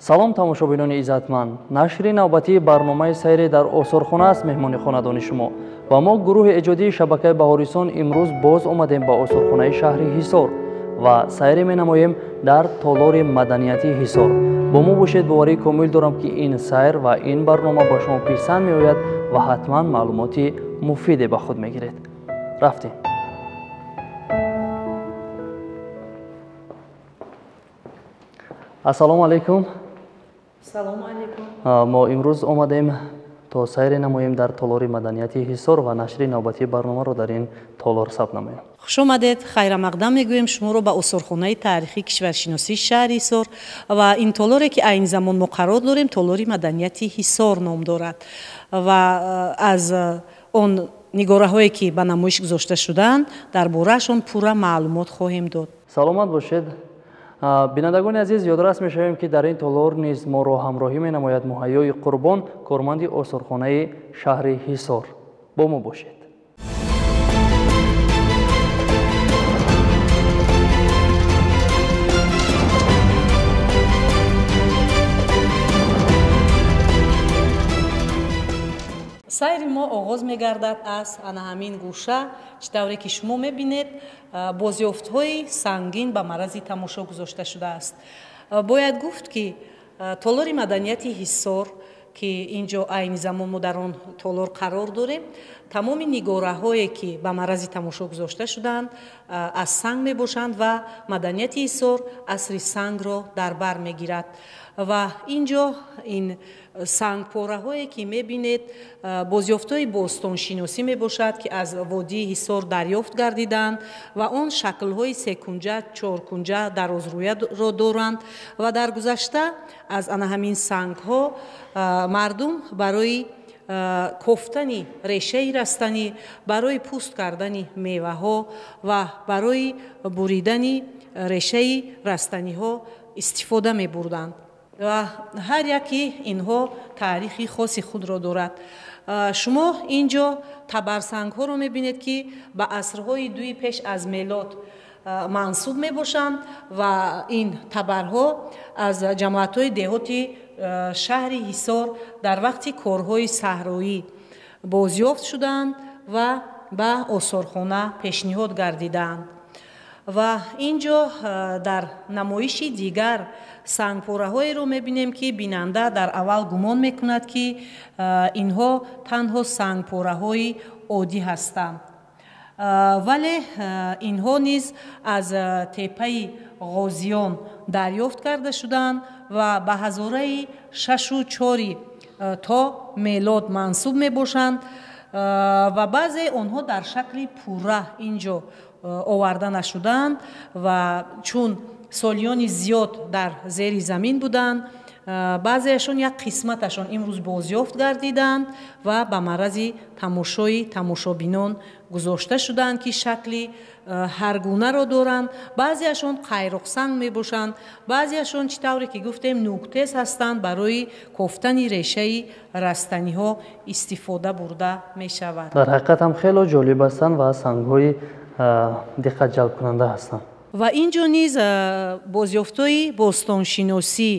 Салом, тамошобинони иззатманд. Нашри навбатии барномаи сайре дар осорхона аст меҳмони хонадони шумо. Ва мо гурӯҳи эҷодии шабакаи Баҳорисон имрӯз боз омадем ба осорхонаи шаҳри Ҳисор ва сайре менамоем дар толори маданияти Ҳисор. Бо мо бошед, боварии комил дорам, ки ин сайр ва ин барнома ба шумо писанд меояд ва ҳатман маълумоти муфиде ба худ мегиред. Рафтем. Ассалому алайкум. Салому алайкум. Мо имрӯз омадем то сайре намоем дар толори маданияти Ҳисор ва нашри навбатии барномаро дар ин толор сабт намоем. Хуш омадед, хайрамақдам мегӯем шуморо ба осорхонаи таърихии кишваршиносии шаҳри Ҳисор ва ин толоре, ки айни замон мо қарор дорем, толори маданияти Ҳисор ном дорад ва аз он нигораҳое, ки ба намоиш гузошта шудаанд, дар бораашон пурра маълумот хоҳем дод. Саломат бошед. Бинандагони азиз, ёдрас мешавем, ки дар ин толор низ моро ҳамроҳӣ менамояд Муҳайёи Қурбон, корманди осорхонаи шаҳри Ҳисор. Бо мо бошед. Сайри мо оғоз мегардад аз ана ҳамин гӯша. Чӣ тавре ки шумо мебинед, бозёфтҳои сангин ба маррази тамошо гузошта шудааст. Бояд гуфт, ки толори маданияти Ҳисор, ки ин ҷо айни замон мо дар он толор қарор дорем, тамоми нигораҳое, ки ба маррази тамошо гузошта шудаанд, аз санг мебошанд ва маданияти Ҳисор асри сангро дар бар мегирад. Ва ин ҷо ин сангпораҳое, ки мебинед, бозёфтҳои бостоншиносӣ мебошад, ки аз водии Ҳисор дарёфт гардиданд ва он шаклҳои секунҷа, чоркунҷа, дарозрӯяро доранд ва дар гузашта аз ана ҳамин сангҳо мардум барои кофтани решаи растанӣ, барои пӯст кардани меваҳо ва барои буридани решаи растаниҳо истифода мебурданд. Ва ҳар яки инҳо таърихи хоси худро дорад. Шумо ин ҷо табарсангҳоро мебинед, ки ба асрҳои дуи пеш аз мелод мансуб мебошанд ва ин табарҳо аз ҷамоатҳои деҳоти шаҳри Ҳисор дар вақти корҳои саҳроӣ бозёфт шуданд ва ба осорхона пешниҳод гардидаанд. Ва ин ҷо дар намоиши дигар сангпораҳоеро мебинем, ки бинанда дар аввал гумон мекунад, ки инҳо танҳо сангпораҳои оддӣ ҳастанд. Вале инҳо низ аз теппаи ғозиён дарёфт карда шуданд ва ба ҳазораи шашу чори то мелод мансуб мебошанд ва баъзе онҳо дар шакли пурра ин ҷо оварда нашуданд ва чун солиёни зиёд дар зери замин буданд, баъзеашон як қисматашон имрӯз бозёфт гардиданд ва ба маррази тамошои тамошобинон гузошта шуданд, ки шакли ҳаргунаро доранд. Баъзеашон қайроқсанг мебошанд, баъзеашон, чӣ тавре ки гуфтем, нӯктез ҳастанд, барои кофтани решаи растаниҳо истифода бурда мешавад. Дар ҳақиқат ҳам хело ҷолиб ҳастанд ва сангҳои диққат ҷалбкунанда ҳастанд. Ва ин ҷо низ бозёфтҳои бостоншиносӣ,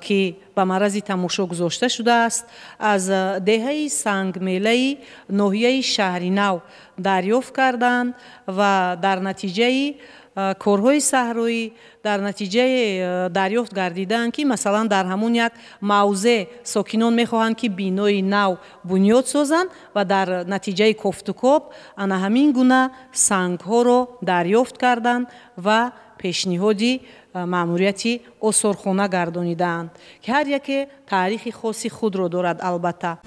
ки ба маррази тамошо гузошта шудааст, аз деҳаи Сангмелаи ноҳияи Шаҳринав дарёфт карданд ва дар натиҷаи корҳои саҳроӣ, дар натиҷаи дарёфт гардидаанд, ки масалан дар ҳамон як мавзеъ сокинон мехоҳанд, ки бинои нав бунёд созанд ва дар натиҷаи кофтукоб ана ҳамин гуна сангҳоро дарёфт карданд ва пешниҳоди маъмурияти осорхона гардонидаанд, ки ҳар яке таърихи хоси худро дорад. Албатта,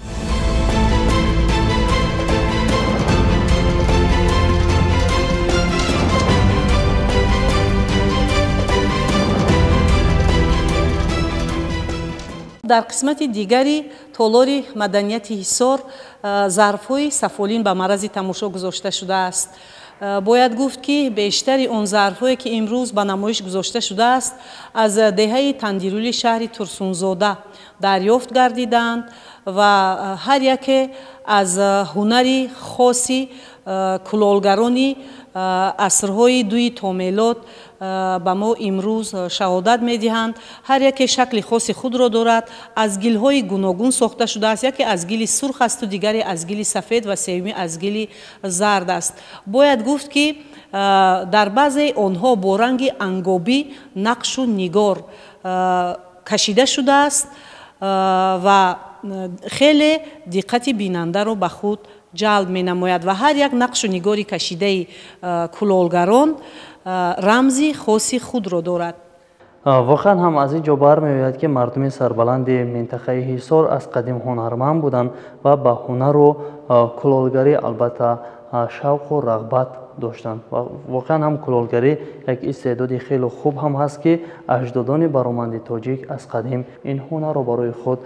дар қисмати дигари толори маданияти Ҳисор зарфҳои сафолин ба маррази тамошо гузошта шудааст. Бояд гуфт, ки бештари он зарфҳое, ки имрӯз ба намоиш гузошта шудааст, аз деҳаи Тандирули шаҳри Турсунзода дарёфт гардиданд ва ҳар яке аз ҳунари хоси кулолгарони асрҳои дуи то мелод ба мо имрӯз шаҳодат медиҳанд. Ҳар яке шакли хоси худро дорад, аз гилҳои гуногун сохта шудааст. Яке аз гили сурх асту дигаре аз гили сафед ва сеюми аз гили зард аст. Бояд гуфт, ки дар баъзеи онҳо бо ранги ангобӣ нақшу нигор кашида шудааст ва хеле диққати бинандаро ба худ ҷалб менамояд ва ҳар як нақшу нигори кашидаи кулолгарон рамзи хоси худро дорад. Воқеан ҳам аз ин ҷо бармеояд, ки мардуми сарбаланди минтақаи Ҳисор аз қадим ҳунарманд буданд ва ба ҳунару кулолгарӣ албатта шавқу рағбат доштанд. Ва воқеан ҳам кулолгарӣ як истеъдоди хеле хуб ҳам ҳаст, ки аҷдодони бароманди тоҷик аз қадим ин ҳунарро барои худ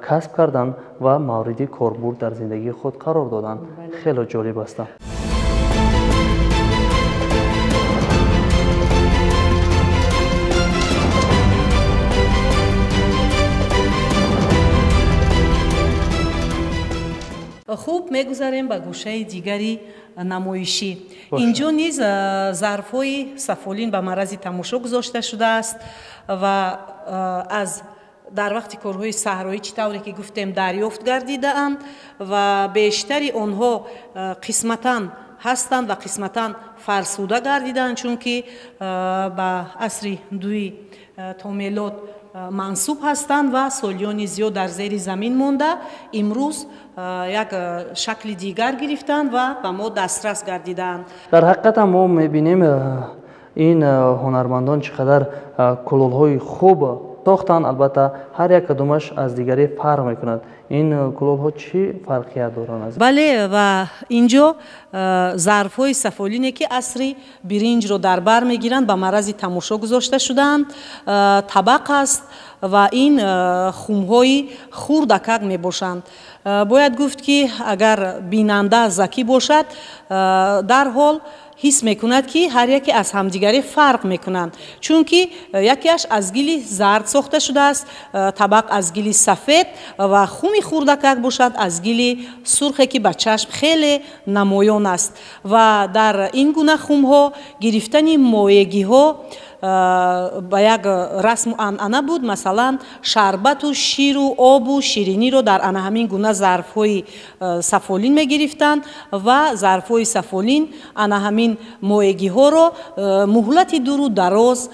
касб карданд ва мавриди корбурд дар зиндагии худ қарор доданд. Хеле ҷолиб аст. Хуб, мегузарем ба гӯшаи дигари намоишӣ. Инҷо низ зарфҳои сафолин ба маррази тамошо гузошта шудааст ва аз дар вақти корҳои саҳроӣ, чӣ тавре ки гуфтем, дарёфт гардидаанд ва бештари онҳо қисматан ҳастанд ва қисматан фарсуда гардидаанд, чунки ба асри дуи то мелод мансуб ҳастанд ва солиёни зиёд дар зери замин монда, имрӯз як шакли дигар гирифтанд ва ба мо дастрас гардидаанд. Дар ҳақиқат ҳам мо мебинем, ин ҳунармандон чӣ қадар кулолҳои хуб сохтанд. Албатта ҳар як кадомаш аз дигаре фарқ мекунад. Ин кулолҳо чӣ фарқият доранд? Бале, ва инҷо зарфҳои сафолине, ки асри биринҷро дар бар мегиранд, ба маррази тамошо гузошта шудаанд. Табақ аст ва ин хумҳои хурдакак мебошанд. Бояд гуфт, ки агар бинанда закӣ бошад, дарҳол ҳис мекунад, ки ҳар яке аз ҳамдигаре фарқ мекунанд, чунки якеаш аз гили зард сохта шудааст, табақ аз гили сафед ва хуми хурдакак бошад аз гили сурхе, ки ба чашм хеле намоён аст. Ва дар ин гуна хумҳо гирифтани моегиҳо ба як расму анъана буд. Масалан, шарбату ширу обу шириниро дар ана ҳамин гуна зарфҳои сафолин мегирифтанд ва зарфҳои сафолин ана ҳамин моегиҳоро муҳлати дуру дароз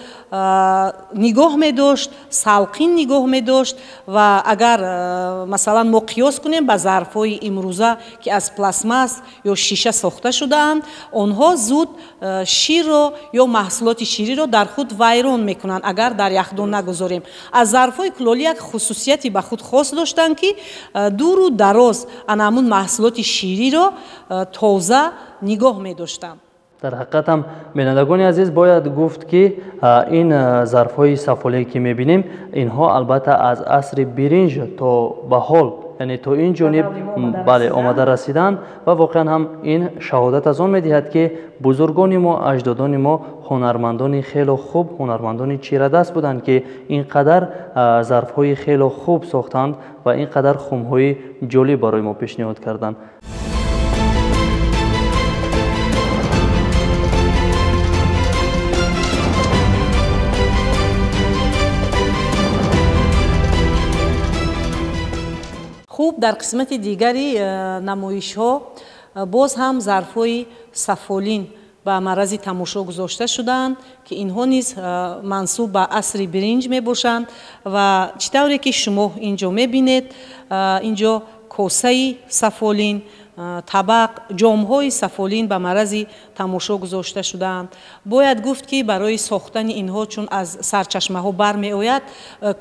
нигоҳ медошт, салқин нигоҳ медошт. Ва агар масалан мо қиёс кунем ба зарфҳои имрӯза, ки аз пластмасс ё шиша сохта шудаанд, онҳо зуд ширро ё маҳсулоти шириро дар худ вайрон мекунанд, агар дар яхдон нагузорем. Аз зарфҳои кулолӣ як хусусияти ба худ хос доштанд, ки дуру дароз ана ҳамун маҳсулоти шириро тоза нигоҳ медоштанд. Дар ҳақиқат ҳам, бинандагони азиз, бояд гуфт, ки ин зарфҳои сафолие, ки мебинем, инҳо албатта аз асри биринҷ то ба ҳол, яъне то ин ҷониб, бале, омада расиданд ва воқеан ҳам ин шаҳодат аз он медиҳад, ки бузургони мо, аҷдодони мо ҳунармандони хело хуб, ҳунармандони чирадаст буданд, ки ин қадар зарфҳои хело хуб сохтанд ва ин қадар хумҳои ҷолиб барои мо пешниҳод карданд. Хуб, дар қисмати дигари намоишҳо боз ҳам зарфҳои сафолин ба маррази тамошо гузошта шудаанд, ки инҳо низ мансуб ба асри биринҷ мебошанд. Ва чӣ тавре ки шумо инҷо мебинед, инҷо косаи сафолин, табақ, ҷомҳои сафолин ба маррази тамошо гузошта шудаанд. Бояд гуфт, ки барои сохтани инҳо, чун аз сарчашмаҳо бармеояд,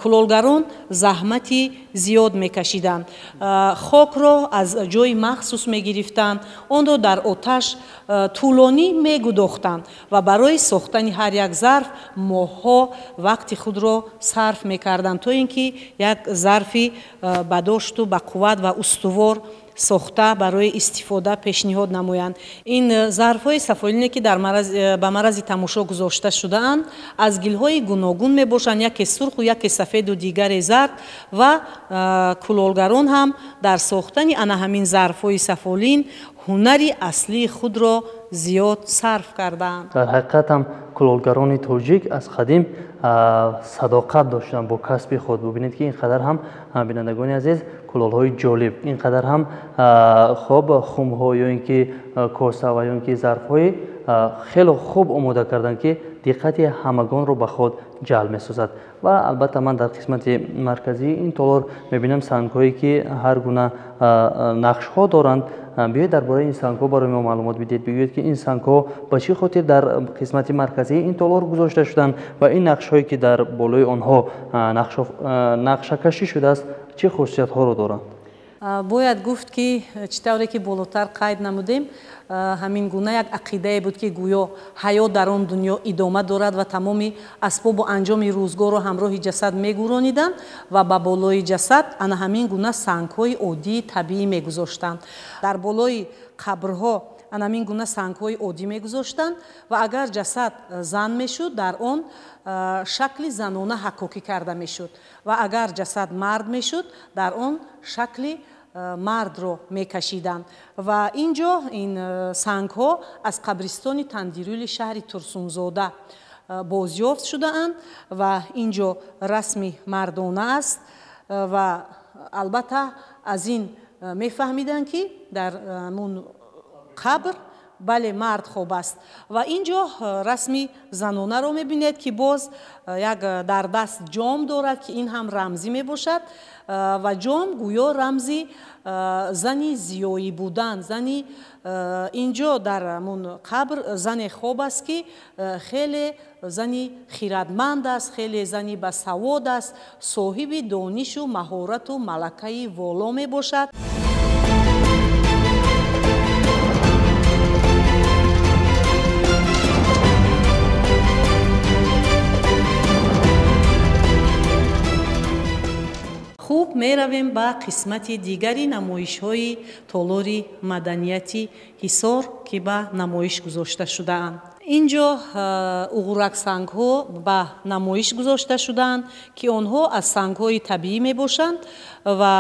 кулолгарон заҳмати зиёд мекашиданд. Хокро аз ҷои махсус мегирифтанд, онро дар оташ тӯлонӣ мегудохтанд ва барои сохтани ҳар як зарф моҳҳо вақти худро сарф мекарданд, то ин ки як зарфи бадошту бақувват ва устувор сохта барои истифода пешниҳод намоянд. Ин зарфҳои сафолине, ки ба маррази тамошо гузошта шудаанд, аз гилҳои гуногун мебошанд, яке сурху яке сафеду дигаре зард. Ва кулолгарон ҳам дар сохтани ана ҳамин зарфҳои сафолин ҳунари аслии худро зиёд сарф кардаанд. Дар ҳақиқат ҳам кулолгарони тоҷик аз қадим садоқат доштанд бо касби худ. Бубинед ки ин қадар ҳам, бинандагони азиз, кулолҳои ҷолиб, ин қадар ҳам хуб хумҳо ё ин ки коса ва ё ин ки зарфҳои хеле хуб омода карданд, ки диққати ҳамагонро ба худ ҷалб месозад. Ва албатта ман дар қисмати марказии ин толор мебинам сангҳое ки ҳар гуна нақшҳо доранд. Биёед дар бораи ин сангҳо барои мо маълумот бидиҳед. Бигӯед ки ин сангҳо ба чӣ хотир дар қисмати марказии ин толор гузошта шуданд ва ин нақшҳое ки дар болои онҳо нақшакашӣ шудааст чӣ хусусиятҳоро доранд? Бояд гуфт ки чӣ тавре ки болотар қайд намудем, ҳамин гуна як ақидае буд ки гӯё ҳаёт дар он дунё идома дорад ва тамоми асбобу анҷоми рӯзгорро ҳамроҳи ҷасад мегӯрониданд ва ба болои ҷасад ана ҳамин гуна сангҳои оддии табиӣ мегузоштанд. Дар болои қабрҳо ана ҳамин гуна сангҳои оддӣ мегузоштанд ва агар ҷасад зан мешуд, дар он шакли занона ҳаккокӣ карда мешуд ва агар ҷасад мард мешуд, дар он шакли мардро мекашиданд. Ва ин ҷо ин сангҳо аз қабристони Тандирӯли шаҳри Турсунзода бозёфт шудаанд ва ин ҷо расми мардона аст ва албатта аз ин мефаҳмиданд ки дар ҳамун қабр бале мард хоб аст. Ва ин ҷо расми занонаро мебинед ки боз як дар даст ҷом дорад ки ин ҳам рамзӣ мебошад ва ҷом гӯё рамзи зани зиёӣ будан, зани ин ҷо дар ҳамун қабр зане хоб аст ки хеле зани хирадманд аст, хеле зани басавод аст, соҳиби донишу маҳорату малакаи воло мебошад. Хуб, меравем ба қисмати дигари намоишҳои толори маданияти Ҳисор ки ба намоиш гузошта шудаанд. Ин ҷо уғураксангҳо ба намоиш гузошта шудаанд ки онҳо аз сангҳои табиӣ мебошанд ва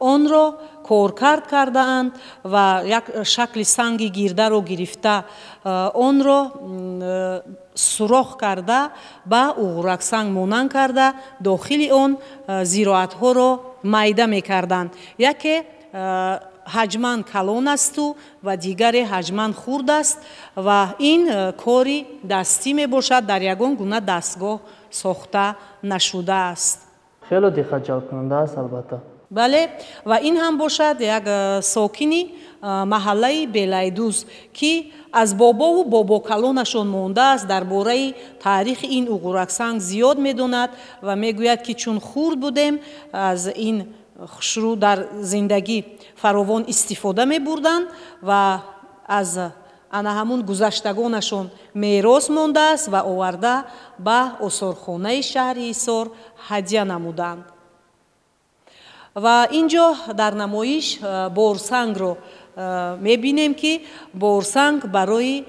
онро коркард кардаанд ва як шакли санги гирдаро гирифта онро сурох карда ба уғураксанг монанд карда дохили он зироатҳоро майда мекарданд. Яке ҳаҷман калон асту ва дигаре ҳаҷман хурд аст ва ин кори дастӣ мебошад, дар ягон гуна дастгоҳ сохта нашудааст. Хеле диққат ҷалбкунанда аст албатта. Бале, ва ин ҳам бошад як сокини маҳаллаи Белайдуз ки аз бобову бобокалонашон мондааст, дар бораи таърихи ин уғураксанг зиёд медонад ва мегӯяд ки чун хурд будем аз ин хушрӯ дар зиндагӣ фаровон истифода мебурданд ва аз ана ҳамун гузаштагонашон мерос мондааст ва оварда ба осорхонаи шаҳри Ҳисор ҳадя намуданд. Ва ин ҷо дар намоиш борсангро мебинем ки борсанг барои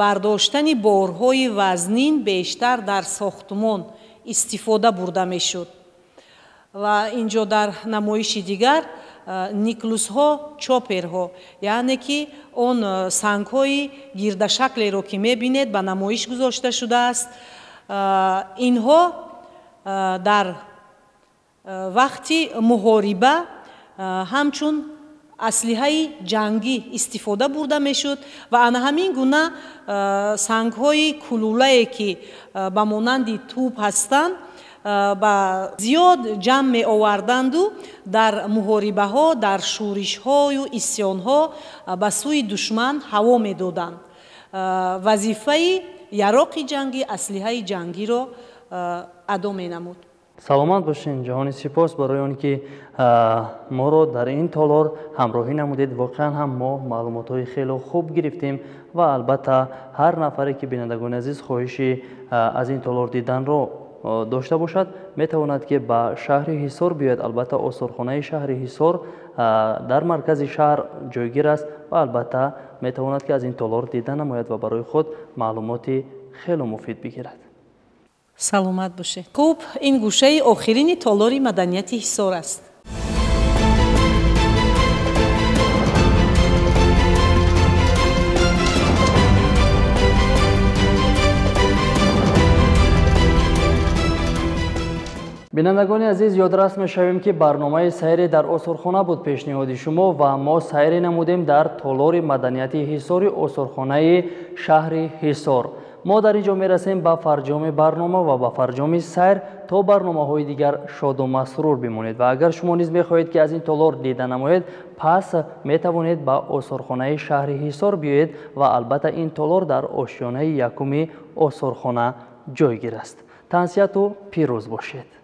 бардоштани борҳои вазнин бештар дар сохтмон истифода бурда мешуд. Ва ин ҷо дар намоиши дигар никлусҳо, чоперҳо, яъне ки он сангҳои гирдашаклеро ки мебинед ба намоиш гузошта шудааст. Инҳо дар вақти муҳориба ҳамчун аслиҳаи ҷангӣ истифода бурда мешуд ва ана ҳамин гуна сангҳои кулулае ки ба монанди тӯб ҳастанд ба зиёд ҷамъ меоварданду дар муҳорибаҳо, дар шӯришҳою исёнҳо ба сӯи душман ҳаво медоданд. Вазифаи яроқи ҷангӣ, аслиҳаи ҷангиро адо менамуд. Саломат бошед, ҷаҳони сипос барои он ки моро дар ин толор ҳамроҳӣ намудед. Воқеан ҳам мо маълумотҳои хеле хуб гирифтем ва албатта ҳар нафаре ки бинандагони азиз хоҳиши аз ин толор диданро дошта бошад, метавонад ки ба шаҳри Ҳисор биёяд. Албатта осорхонаи шаҳри Ҳисор дар маркази шаҳр ҷойгир аст ва албатта метавонад ки аз ин толор дида намояд ва барои худ маълумоти хеле муфид бигирад. Саломат бошед. Хуб, ин гӯшаи охирини толори маданияти Ҳисор аст. Бинандагони азиз, ёдрас мешавем, ки барномаи сайре дар осорхона буд пешниҳоди шумо ва мо сайре намудем дар толори маданияти Ҳисори осорхонаи шаҳри Ҳисор. Мо дар ин ҷо мерасем ба фарҷоми барнома ва ба фарҷоми сайр. То барномаҳои дигар шоду масрур бимонед ва агар шумо низ мехоҳед, ки аз ин толор дида намоед, пас метавонед ба осорхонаи шаҳри Ҳисор биёед ва албатта ин толор дар ошёнаи якуми осорхона ҷойгир аст. Тансиҳату пирӯз бошед.